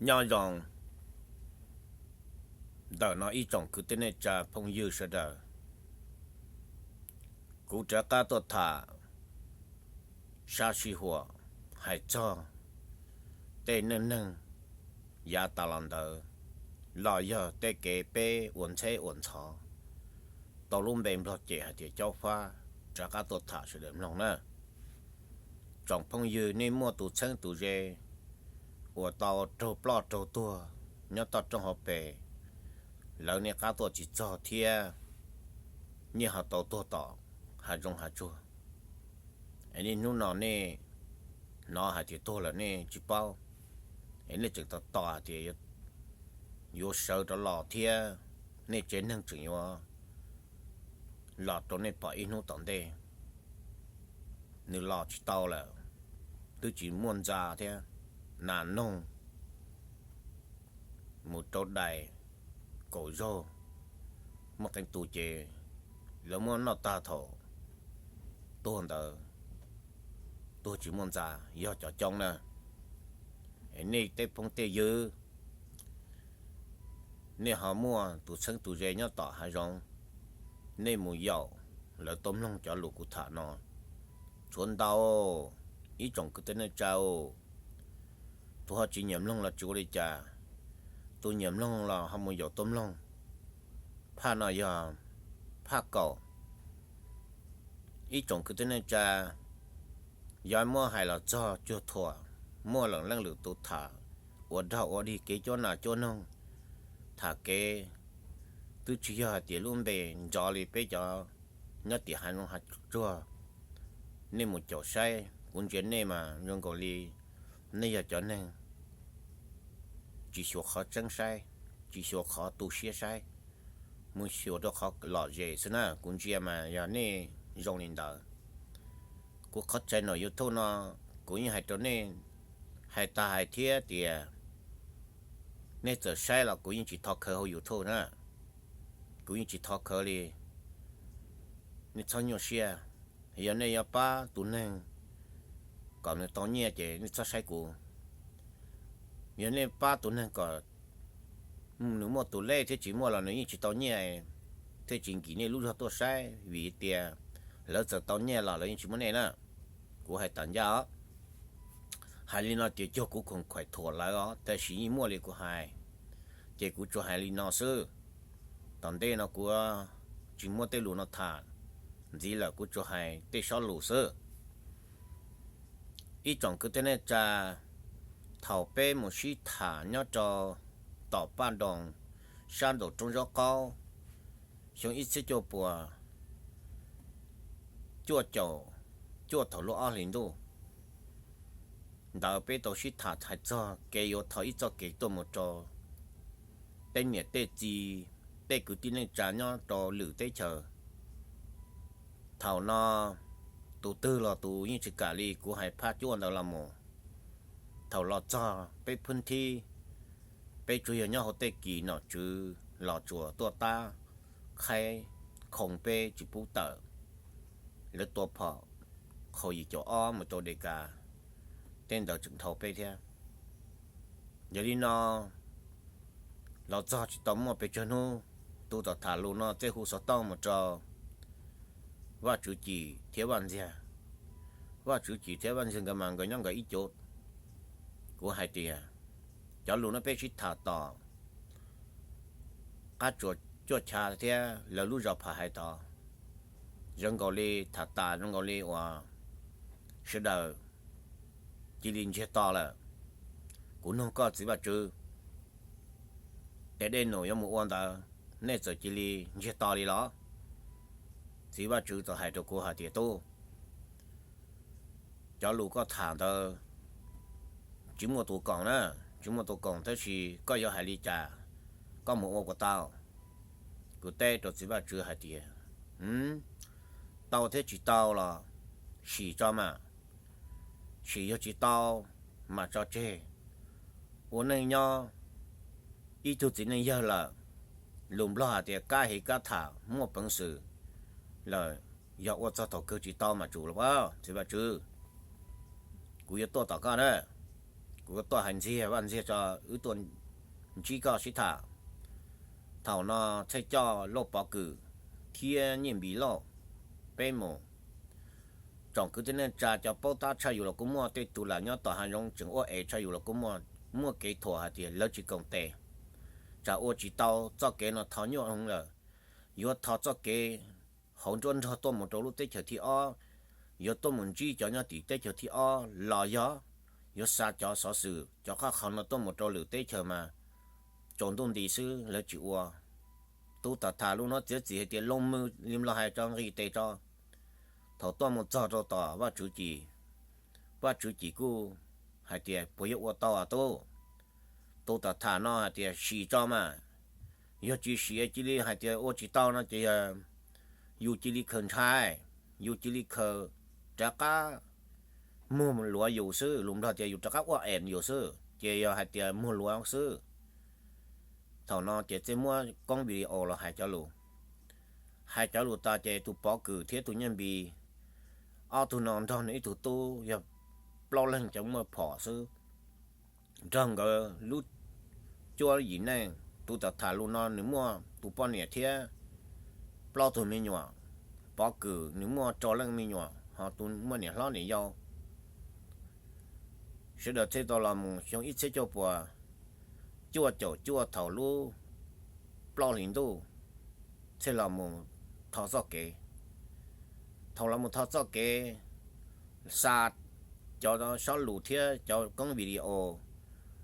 Nyob zoo ntawm no ib tsoom kwv tij neej tsa phooj ywg sawv daws, kuv rov qab tuaj tham sab sij huam hais txog tej neej neeg yav tas los ntawd, los yog tej kev peb ua ntxheb ua ntxhov tau lub npe Nplog cem hais tias Caub Fab, rov qab tuaj tham sawv daws mloog na. Tsoom phooj ywg, nej muaj tus txheeb tus ze uas tau raug ploj raug tuag nyob toj roob hauv pes, lawv nej qab tuaj tsis txog thiab, nej ho tau tuag tom hav zoov hav tsuag, es nej hnub no nej hnov hais tias tuag lawm nej tsis paub, es nej tseem tos tos hais tias yuav sawv rov los thiab, nej tsev neeg tseem yuav los rau nej pom ib hnub tom ntej. Nws los tsis tau lawm, twb tsis muaj ntxa thiab, nas noog mus rau dais kaum zaug, muaj qee tus ces lawv muab noj tag thaum tuag ntawd, tuag tsis muaj ntxa, yog cov coob na. Es nej tej phooj tej ywg, nej ho muaj tus txheeb tus ze nyob tom hav zoov, nej mus yaum lawv tuaj mloog cov lus kuv tham no. Tshuav ntau, ib tsoom kwv tij neej tsa, tus ho tsis nyiam mloog los tsis ua li cas, tus nyiam mloog los ho mus yaum tuaj mloog. Phaj no yog phaj kaum. Ib tsoom kwv tij neej tsa, yog muab hais los txog cuag thuam, muaj leej lwm tus tham ua dog ua dig kev cuab nas cuab noog, tham kev twb tsis yog hais tias lub npe nrov li peb cov nyob tim hav zoov hav tsuag. Nej mus caum saib, kuv ntsia nej mas zoo nkaus li nej yog cov neeg tsis xyuas qhov tseeb saib, tsis xyuas qhov tu siab saib, mus xyuas rau qhov lom zem xwb na. Kuv ntsia mas yog nej zoo li ntawd. Kuv qhov channel YouTube no, kuv yeej hais rau nej, hais tas hais thiab tias nej txawm saib los kuv yeej tsis thov khawv hauv YouTube na. Kuv yeej tsis thov khawv li. Nej txhob nyuaj siab. Yog nej yuav pab tus neeg kom nws tau nyiaj ces nej txhob saib kuv. Yog nej pab tus neeg kom nws muaj tus lej thiab tsis muaj los nws yeej tsis tau nyiaj, thiaj tsis nkim nej lub zog tuaj saib, vim tias lawv txawm tau nyiaj los lawv yeej tsis muab nej na. Kuv hais tas ncaj os. Hais li no tias cuag kuv khoom khuaim thuam lawv os, tab sis yeej muaj li kuv hais, ces kuv tsuas hais li no xwb. Tom ntej no kuv tsis muab tej lus no tham ntxiv lawm, kuv tsuas hais tej sob lus xwb. Ib tsoom kwv tij neej tsa, thaum peb mus sib tham nyob rau tom Paj Nroos sab nraum roob Zaub Qaub, xyoo ib txhiab cuaj puas cuaj caum cuaj thaum lub ob hlis ntuj ntawd, peb tau sib tham hais txog kev yuav thov ib txoj kev tuaj mus rau tej niam tej txiv, tej kwv tij neej tsa nyob rau lwm teb chaws. Thaum no tus twg los tus yeej tsis kam li kuv hais phaj cuaj ntawd los mus. Thaum los txog peb phwb thib, peb tsuas yog nyob hauv tej kis nom tswv Los Tsuas tuaj tab qhaib khoo peb tsis pub tawm. Lawv tua phom qhau yim caum ob mus rau Dej Kas, tej ntawd tseem dhau peb thiab. Yog li no los txog tsis tau muaj pes tsawg hnub, tus tom tham lus no txawm hu xov tooj mus rau Vaj Tswv Cim thiab Vaj Ntxiag. Vaj Tswv Cim thiab Vaj Ntxiag nkawd mas nkawd nyob nkawd ib co. Kuv hais tias cov lus no peb sib tham tom qab tsuas cuaj chav thiab lawv lub zos Pham Hais tod, zoo nkaus li tham tas zoo nkaus li uas sawv daws cia li ntsiag to lawm. Kuv nug koj txiv Vaj Tswv, tes dej num yuav mus ua ntawd nej txawm cia li ntsiag to li los? Txiv Vaj Tswv txawm hais rau kuv hais tias, Tub, cov lus koj tham ntawd tsis muaj tus koom na, tsis muaj tus koom, tab sis koj yuav hais li cas koj mus ua kuas tau. Kuv teb rau txiv Vaj Tswv hais tias, Tau thiab tsis tau los sim tso mas, sim yog tsis tau mas tso tseg. Ua neej nyob ib tug txiv neej yawg lawm, lus Nplog hais tias kab hev kab tham muaj peev xwm lawm, yog ua txog thaum kawg tsis tau mas tsum los as txiv Vaj Tswv. Kuv yuav tuaj tom koj na, kuv tuaj hais ntxiag vaj ntxiag tso, wb tuaj ntsib koj sib tham. Thaum no Txhej coj Lauj Pov Kwm thiab Nyiaj Npis Lauj, peb mus. Tsoom kwv tij neej tsa cov paub tab tshaj yus los kuj muaj, tej tus lam nyob tom hav zoov tseem ua es tshaj yus los kuj muaj. Muaj kev thuam hais tias lawv tsis koom tes, tsam ua tsis tau txoj kev no thov nyuaj heev lawm. Yuav thov txoj kev hauv nruab nrog tuaj mus rau lub teb chaws thib ob, yuav tuaj mus ntsib cov nyob tim teb chaws thib ob los yog yuav xa cov xov xwm cov qab qhov no tuaj mus rau lwm teb chaws mas tsaus ntuj nti xwb lawv tsis ua. Tus tham tham lus no txiav txim hais tias loo mws li los hais tso nqis tes tso. Thaum tuaj mus txog rau tom Vaj Tswv Cim, Vaj Tswv Cim kuj hais tias puas yuav ua tau as tub? Tus tham tham no hais tias sim tso mas, yog tsis sim cia li hais tias ua tsis tau no ces yog yus cia li khaws ntshai, yus cia li khaws rov qab muag luav yus xwb, lus Nplog tias yus rov qab ua es yus xwb ces yog hais tias muag luav xwb. Thaum no ces txawm muab koob video los hais cov lus. Hais cov lus tas ces tus Pov Kwm thiab tus Nyiaj Npis, ob tug no nrog nws ib tug tub yog plaub leeg cov muaj phom xwb, nrog nkawd lub cuab yim neej. Tus tham tham lus no nws muaj tus poj niam thiab plaub tug me nyuam. Pov Kwm nws muaj rau leej me nyuam ho tus muaj niam hlob niam yau. Sawv daws thiaj tau los mus xyoo ib txhiab cuaj puas cuaj caum cuaj thaum lub plaub hlis ntuj thiaj los mus thov txoj kev. Thaum los mus thov txoj kev, xa cov sob lus thiab cov koob video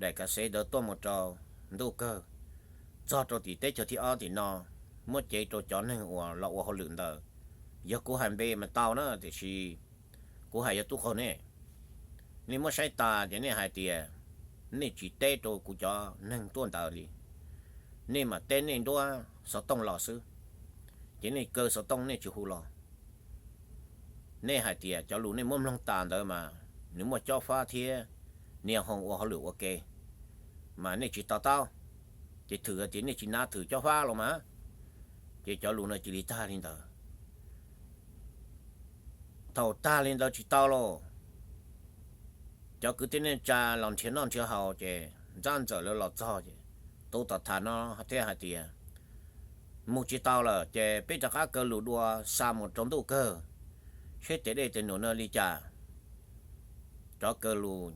daim kav xev ntawd tuaj mus rau ntuj kawg, txog rau tim teb chaws thib ob tim no, muab cev rau cov neeg uas los ua hauj lwm ntawd. Yog kuv hais npe mas tau na, tiam sis kuv hais yog tub qaug nej. Nej muab saib tas ces nej hais tias nej tsis teb rau kuv cov neeg tuaj ntawd li, nej mam teb nej nruab xov tooj los xwb, ces nej kaw xov tooj nej tsis hu los. Nej hais tias cov lus nej muab mloog tas ntawd mas nws muaj cob fab thiab niag hoo ua hauj lwm ua ke, mas nej tsis to taub, ces thwm hais tias nej tsis nav thwm cob fab los mas, ces cov lus no cia li tag li ntawd. Thaum tag li ntawd tsis tau lauj, cov kwv tij neej tsa los nrhiav noj nrhiav haus ces Ntxab Ntxawm lawv los txog ces tus tham tham no thiaj hais tias mus tsis tau lawm ces peb rov qab kaw lus dua xa mus rau ntuj kawg, seb tes dej tes num no li cas. Rov kaw lus,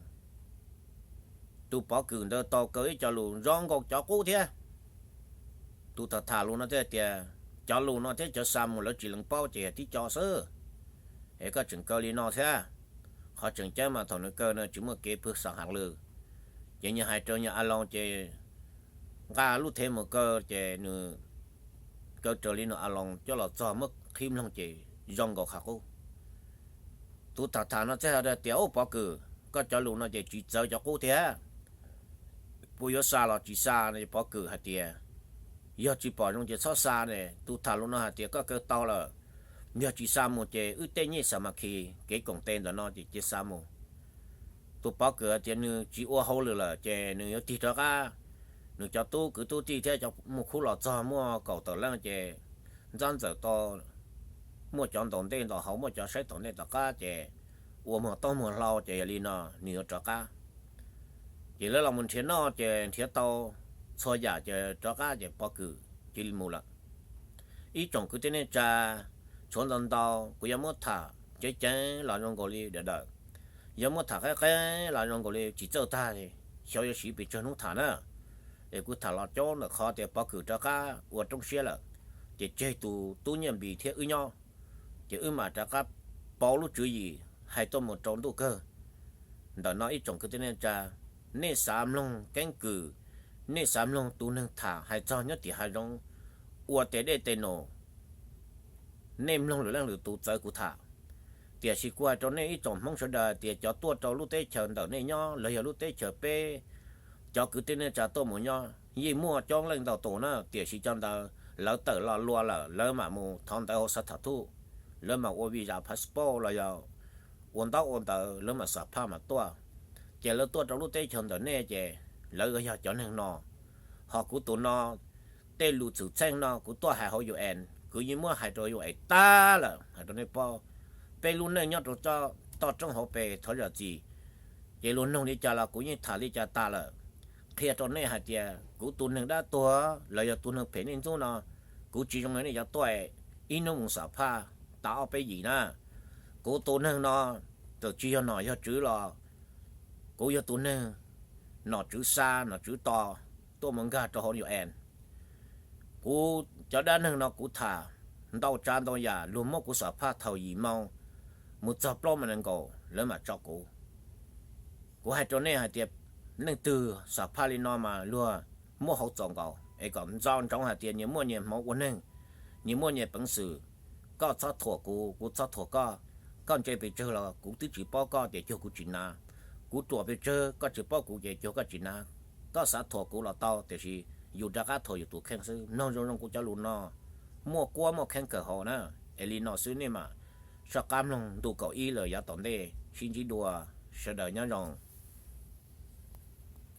tus Pov Kwm ntawd tau kaw ib co lus zoo nkaus cov qub thiab. Tus tham tham lus no thiaj tias cov lus no thiab cov xa mus lawv tsis lees paub ces yog tib co xwb, es koj tseem kaw li no thiab. Qhov tseem ceeb mas thaum nws kaw no tsis muaj kev pw xam has lwm, ces nws hais rau nws a loos ces nqa lub thev mus kaw ces nws kaw raws li nws a loos coj los txog muab qhib mloog ces zoo nkaus qhov qub. Tus tham tham no thiaj hais tias ub Pov Kwm, koj cov lus no ces tsis txawv cov qub thiab, puas yuav xa los tsis xa no? Pov Kwm hais tias yog tsis pom zoo ces txhob xa ne. Tus tham lus no hais tias koj kaw tau lawm, yog tsis xa mus ces wb tej nyiaj xa mas khi kev koom tes ntawm no ces cia xa mus. Tus Pov Kwm hais tias nws tsis ua hauj lwm lawm ces nws yuav tig rov qab. Nws cov tub kwv tub tij thiab cov muaj khub los txog muaj kaum tawm leej ces Ntxab Ntxawm tau muaj cov ntaus ntej ntaus hauv muaj cov saib tom ntej tom qab ces ua muag taub muag hlau ces yog li no nws yuav rov qab. Ces lawv los mus nrhiav noj ces nrhiav tau txhua yam ces rov qab ces Pov Kwm cia li mus lawm. Ib tsoom kwv tij neej tsa, tshuav ntau ntau kuv yuav muab tham ceev ceev los zoo nkaus li dawm dawm, yuav muab tham qeeb qeeb los zoo nkaus li tsis txawj tag, xyov yuav siv pes tsawg hnub tham na. Es kuv tham los coob ntawm qhov tias Pov Kwm rov qab ua roob siab lawm, ces tseg tus tub Nyiaj Npis thiab wb nyob, ces wb mam rov qab pauv lub tswv yim hais tuaj mus rau ntuj kawg. Ntawm no ib tsoom kwv tij neej tsa, nej xav mloog keeb kwm, nej xav mloog tus neeg tham hais txog nyob tim hav zoov ua tes dej tes num, nej mloog lwm leej lwm tus txawv kuv tham. Tiam sis kuv hais rau nej ib tsoom Hmoob sawv daws tias cov tuaj rau lub teb chaws ntawm nej nyob los yog lub teb chaws peb cov kwv tij neej tsa tuaj mus nyob yeej muaj coob leej ntau tus na, tiam sis cov ntawd lawv tawm lo lua lawm lawv mam mus thov ntawv hauv xav tham thuj, lawv mam ua visa passport los yog ua ntaub ua ntawv lawv mam xam phaj mam tuaj. Ces lawv tuaj rau lub teb chaws ntawm nej ces lawv yog cov neeg no. Ho kuv tus no, tej lus txwm txheej no kuv tuaj hais hauv UN, kuv yeej muab hais rau UN tag lawm hais rau nej paub. Peb lub neej nyob rau toj roob hauv pes thov zam txim, Ces luag noog li cas los kuv yeej tham li cas tas lawm. Qhia rau nej hais tias kuv tus neeg dab tuag los yog tus neeg phem nej ntxub no, kuv tsis zoo nej cov tuaj ib hnub mus xam phaj tas ob peb yim na. Kuv tus neeg no txawm tsis yog nom yog tswv los kuv yog tus neeg nom tswv xa nom tswv tos tuaj mus nkag rau hauv U N. Kuv cov dab neeg no kuv tham ntau tsav ntau yam, luag muab kuv xam phaj thaum yim moo mus txog plaub moo nees nkaum lawv mam tso kuv. Kuv hais rau nej hais tias leej twg xam phaj li no mas luag muab hauv txaus nkaus es kom ntxo ntsoov hais tias nyias muaj nyias hmoov ua neeg, nyias muaj nyias peev xwm. Koj txhob thuam kuv, kuv txhob thuam koj. Koj ntse pes tsawg los kuv twb tsis paub koj ces cuag kuv tsis hnav. Kuv ruam pes tsawg koj tsis paub kuv ces cuag koj tsis hnav. Koj xav thuam kuv los tau, tiam sis yus rov qab thuam yus tus kheej xwb. Mloog zoo zoo kuv cov lus no, muaj kuab muaj kheej kawg hauv na. Es li no xwb nej mam soj qab mloog ntu kaum ib lawm yav tom ntej. Sib ntsib dua, sawv daws nyob zoo.